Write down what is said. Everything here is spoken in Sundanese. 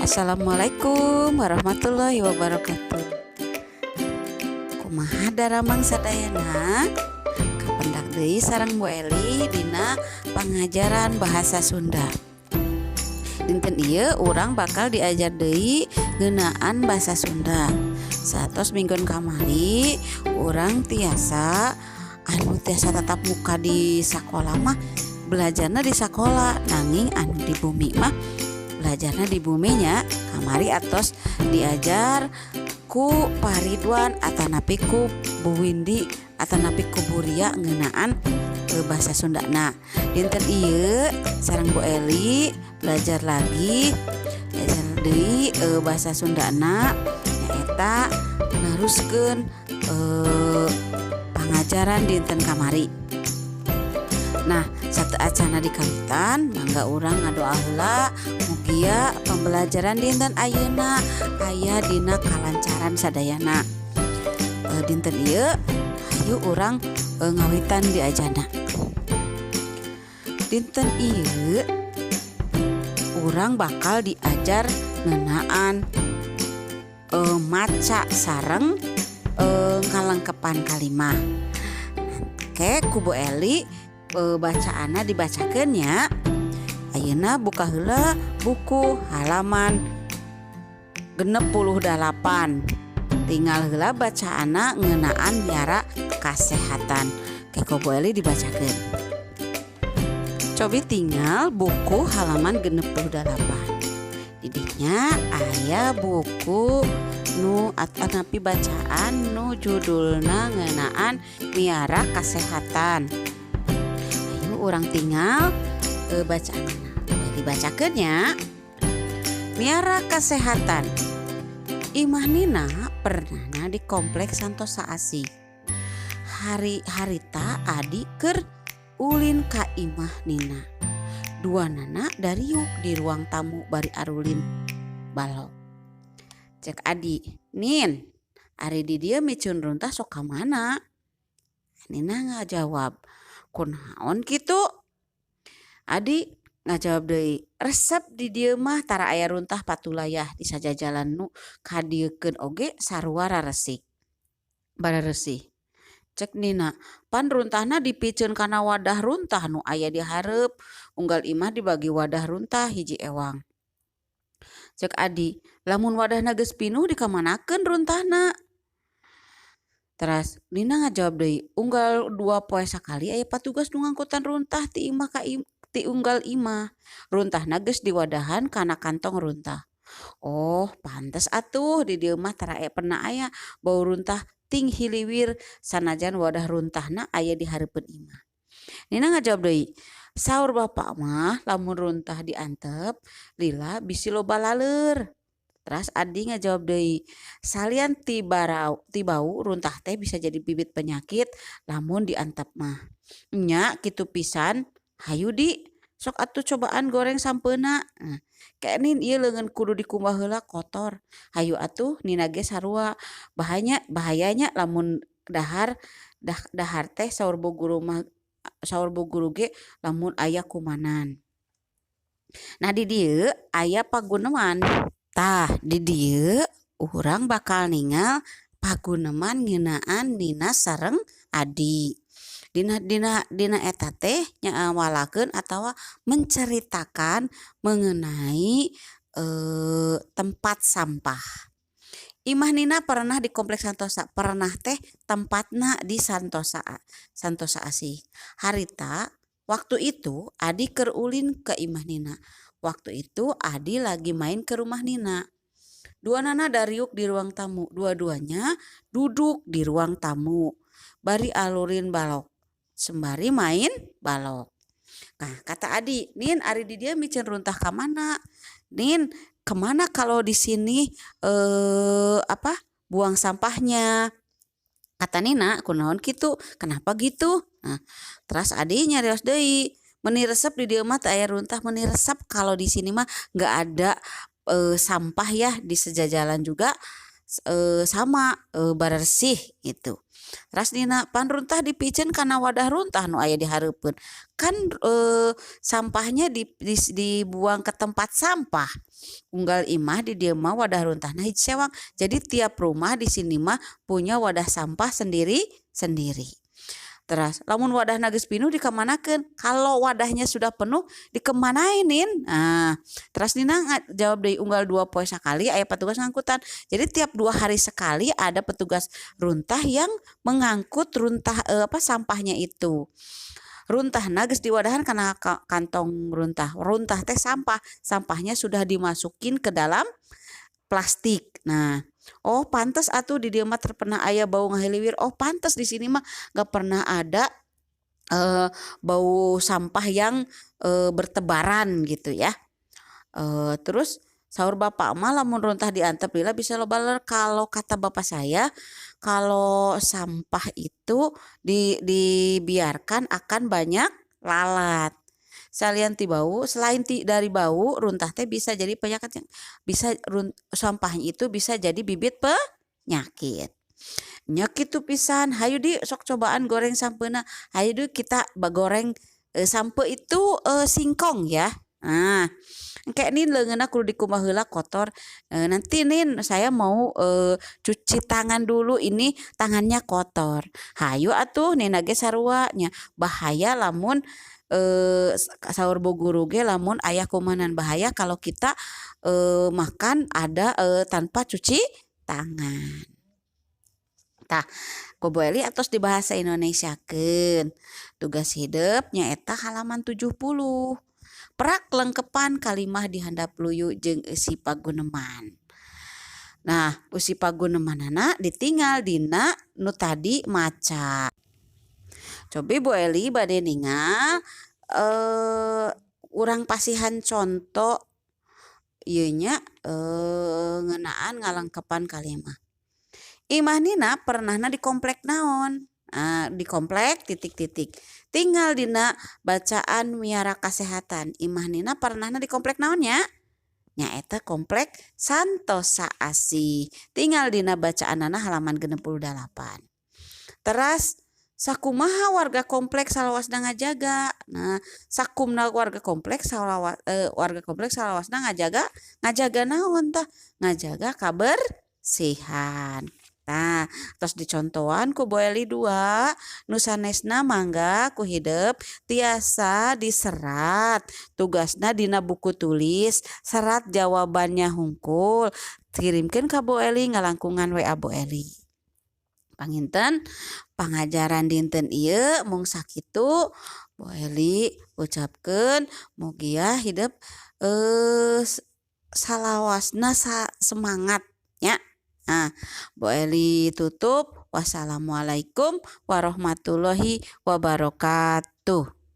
Assalamualaikum warahmatullahi wabarakatuh. Kumaha daramang sadayana? Kapendak deui sareng Bu Eli dina pangajaran bahasa Sunda. Dinten ieu urang bakal diajar deui ngeunaan bahasa Sunda. Satos minggon kamari urang tiasa, anu tiasa tatap muka di sakola mah belajarna di sakola, nanging anu di bumi mah belajarna di buminya. Kamari atos diajar ku Pak Ridwan atanapi ku Bu Windi atanapi ku Bu Ria ngeunaan bahasa Sunda. Nah, dinten ieu sareng Bu Eli belajar lagi, belajar deui bahasa Sundana, nyaeta neruskeun pangajaran dinten kamari. Nah, sateuacanna dikawitan, mangga urang ngadoa heula, mugia pembelajaran dinten ayeuna aya dina kalancaran sadayana. Dinten ieu hayu urang ngawitan diajarna. Dinten ieu urang bakal diajar ngeunaan maca sareng ngalengkepan kalimah. Ke ku Bu Eli bacaanna dibacakeun nya. Ayeuna buka heula buku halaman 68. Tingal heula bacaanna ngeunaan miara kasehatan. Ke ku Bu Eli dibacakeun. Cobi tingal buku halaman 68. Didinya aya buku nu atanapi bacaan nu judulna ngeunaan miara kasehatan. Ayo urang tingal bacaanna. Dibacakeun nya. Miara kasehatan. Imah Nina pernahna di kompleks Santosa Asih. Hari harita Adi keur ulin ka imah Nina. Duanana dariuk di ruang tamu bari arulin balok. Cek Adi, "Nin, ari di dieu miceun runtah sok ka mana?" Nina ngajawab, "Kunaon kitu?" Adi ngajawab deui, "Resep di dieu mah tara aya runtah patulayah di sajajalan nu kadieukeun oge sarua raresik." Bararesih. Cek Nina, "Pan runtahna dipiceun kana wadah runtah nu aya di hareup. Unggal imah dibagi wadah runtah hiji ewang." Cek Adi, "Lamun wadahna geus pinuh dikamanakeun runtahna?" Teras Nina ngajawab deui, "Unggal 2 poe sakali aya patugas nu ngangkutan runtah ti imah ka ti unggal imah. Runtahna geus diwadahan kana kantong runtah." "Oh, pantes atuh di dieu mah tara pernah aya bau runtah ting hiliwir sanajan wadah runtahna aya di hareupeun imah." Nina ngajawab deui, "Saur bapak mah lamun runtah diantep lila bisi loba laleur." Teras Adi ngajawab deui, "Salian ti barau ti bau, runtah teh bisa jadi bibit penyakit lamun diantep mah." "Nya kitu pisan, hayu Di, sok atuh cobaan goreng sampeuna." Nah, "Ke Nin, ieu leungeun kudu dikumbah heula, kotor." "Hayu atuh, Nina ge sarua." Bahaya bahayanya lamun dahar dahar teh saur bu guru mah, saur bu guru ge lamun aya kumanan. Nah, di dieu aya paguneman. Tah, di dieu urang bakal ningal paguneman ngeunaan Nina sareng Adi. Dina dina dina eta teh nyaawalakeun atawa menceritakan mengenai tempat sampah. Imah Nina pernah di Kompleks Santosa, pernah teh tempatna di Santosa, Santosa Asih. Harita waktu itu Adi keur ulin ke imah Nina. Waktu itu Adi lagi main ke rumah Nina. Duanana dariuk di ruang tamu, dua-duanya duduk di ruang tamu. Bari alurin balok, sembari main balok. Nah, kata Adi, "Nin, ari di dieu miceun runtah ka mana? Nin, kemana kalau di sini apa buang sampahnya?" Kata Nina, "Kunaon kitu? Kenapa gitu?" Nah, terus Adi nyarios deui, "Meni resep di dieu mah teu aya runtah." Meni resep kalau di sini mah nggak ada sampah ya, di sejajalan juga sama, baresih gitu. Teras dina pan runtah dipiceun kana wadah runtah nu aya di hareupeun. Kan sampahnya dibuang ke tempat sampah. Unggal imah di dieu mah wadah runtahna hiji sewang. Jadi tiap rumah di sini mah punya wadah sampah sendiri-sendiri. Teras lamun wadahna geus pinuh dikamanakeun? Kalau wadahnya sudah penuh dikemanain, Nin? Nah, teras Nina jawab deui unggal 2 poe sakali aya petugas ngangkutan. Jadi tiap 2 hari sekali ada petugas runtah yang mengangkut runtah apa sampahnya itu. Runtahna geus diwadahan kana kantong runtah. Runtah teh sampah, sampahnya sudah dimasukin ke dalam plastik. Nah, oh pantes atuh di dieu mah teu pernah aya bau ngahiliwir. Oh pantes di sini mah gak pernah ada bau sampah yang bertebaran gitu ya. Terus saur bapak mah lamun runtah diantep lila bisa loba laler. Kalau kata bapak saya, kalau sampah itu dibiarkan akan banyak lalat. Salian ti bau, selain dari bau, runtah teh bisa jadi penyakit yang bisa sampahnya itu bisa jadi bibit penyakit. Nya kitu pisan, hayu di sok cobaan goreng sampeuna. Hayu di kita goreng sampe itu singkong ya. Nah, engke Nin leungeunna kudu dikumbah heula kotor. Nanti Nin saya mau cuci tangan dulu, ini tangannya kotor. Hayu atuh Nina ge sarua nya. Bahaya lamun saur bu guru ge lamun aya kumanan, bahaya kalau kita makan ada tanpa cuci tangan. Tah, ku Bu Eli atos di bahasa Indonesiakeun. Tugas hidep nyaeta halaman 70. Prak lengkepan kalimah di handap luyu jeung eusi paguneman. Nah, eusi pagunemanana ditinggal dina nu tadi maca. Cobi Bu Eli bade ningal urang pasihan conto ieu nya ngeunaan ngalengkepan kalimah. Imah Nina pernahna di komplek naon? Nah, di komplek titik-titik. Tinggal dina bacaan miara kasehatan. Imah Nina pernahna di komplek naon nya? Nyaeta komplek Santosa Asih. Tinggal dina bacaanana halaman 68. Teras sakumaha warga komplek salawasna ngajaga. Nah, sakumna warga komplek warga komplek salawasna ngajaga, ngajaga naon tah? Ngajaga kabersihan. Nah, tos dicontohan ku Bu Eli 2, nu sanesna mangga ku hidep tiasa diserat tugasna dina buku tulis, serat jawabannya hungkul, kirimkeun ka Bu Eli ngalangkungan WA Bu Eli. Panginten pangajaran dinten ieu mung sakitu Bu Eli ucapkeun mugia hidep salawasna semangat nya. Nah, Bu Eli tutup. Wassalamualaikum warahmatullahi wabarakatuh.